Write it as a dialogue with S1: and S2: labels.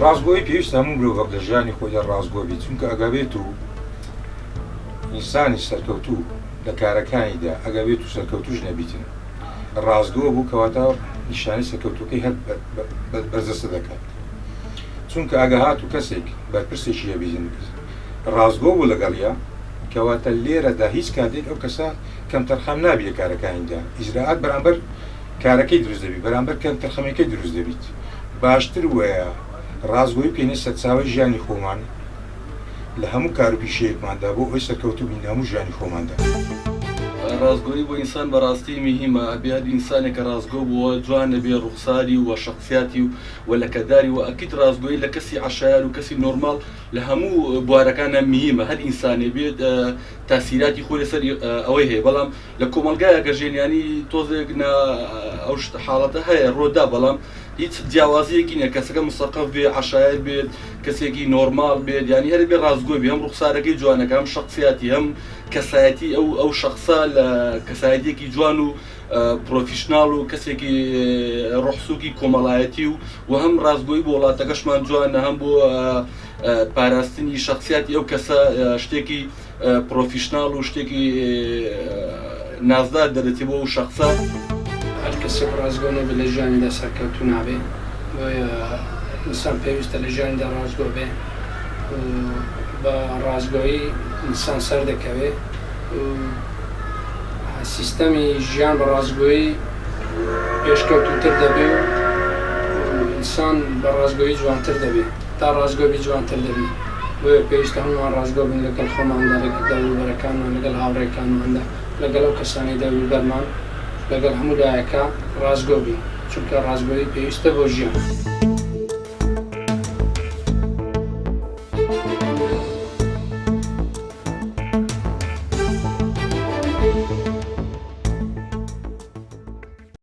S1: ڕاستگۆیی پێویستە هەموو مرۆڤێک لە ژیانی خۆیدا ڕاستگۆ بیت، چونکە ئەگەر بێت و ئینسانی سەرکەوتوو لە کارەکانیدا ئەگەر بێت و سەرکەوتوش نەبیتن ڕاستگۆ بوو کەواتە نیشانەی سەرکەوتوەکەی هەر بەرجەستە دەکات، چونکە ئەگە هاتوو کەسێک بەرپرسێکی هەبیتن ڕاستگۆ بوو لەگەڵیا کەواتە لێرەدا هیچ کاتێک ئەو کەسە کەمتەرخەم نابی لە کارەکانیدا، ئیجرائات بەرامبەر کارەکەی دروست دەبیت، بەرامبەر کەمتەرخەمیەکەی دروست دەبیت، باشتر وەیە ڕاستگۆیی بکەینە سەرچاوەی ژیانی خۆمان لە هەموو کار و پیشەیەکماندا بۆ ئەوەی سەرکەوتوو بین لە هەموو ژیانی خۆماندا.
S2: ڕاستگۆیی بۆ ئینسان بەڕاستی میهیمە ئەبێ هەر ئینسانێک کە ڕاستگۆ بووە جوان ئەبێ ڕوخساری و شەخسیاتی و و لەکەداری و ئەکید ڕاستگۆیی لە کەسی عەشایەر و کەسی نۆرماڵ لە هەموو بوارەکانا میهیمە هەر ئینسانێ بێت تاسیراتی خۆی لەسەر ئەوەی هەیە بەڵام لە کۆمەڵگایە کە ژێنیانی تۆزێک نا ئەو حاڵەتە هەیە ڕۆدا بەڵام هیچ جیاوازیەکی نیە کەسەکە مسەقەف بێ عشایر بێت کەسێکی نۆرمال بێت ینی هەر بێ ڕاستگۆ بێ هەم ڕوخسارەکەی جوانەکە هەم شخصیاتی هەم کەسایەتی ئەو ئەو شخصە لە کەسایەتێکی جوان و پرۆفیشناڵ و کەسێکی ڕۆحسوکی کۆمەڵایەتی و و هەم ڕاستگۆی بۆ وڵاتەکەشمان جوانە هەم بۆ پاراستنی شخصیاتی ئەو کەسە شتێکی پرۆفیشناڵ و شتێکی نازدار دەرەچێ بۆ ئەو شەخسە.
S3: هەر کەسێک ڕاستگۆ نەبێ لە ژیانیدا سەرکەوتوو نابێ، بۆیە ئینسان پێویستە لە ژیانیدا ڕاستگۆ بێ و بە ڕاستگۆیی ئینسان سەردەکەوێ و سیستەمی ژیان بە ڕاستگۆیی پێشکەوتووتر دەبێ و ئینسان بە ڕاستگۆیی جوانتر دەبێ. تا ڕاستگۆ بی جوانتر دەبی بۆیە پێویستە هەموومان ڕاستگۆ بین لەگەڵ خۆماندا لەگەڵ دەوروبەرەکانمان لەگەڵ هاوڕێکانماندا لەگەڵ ئەو کەسانەی دەوروبەرمان لەگەڵ هەموو لایەکا ڕاستگۆ بین چونکە ڕاستگۆیی پێویستە بۆ ژیان.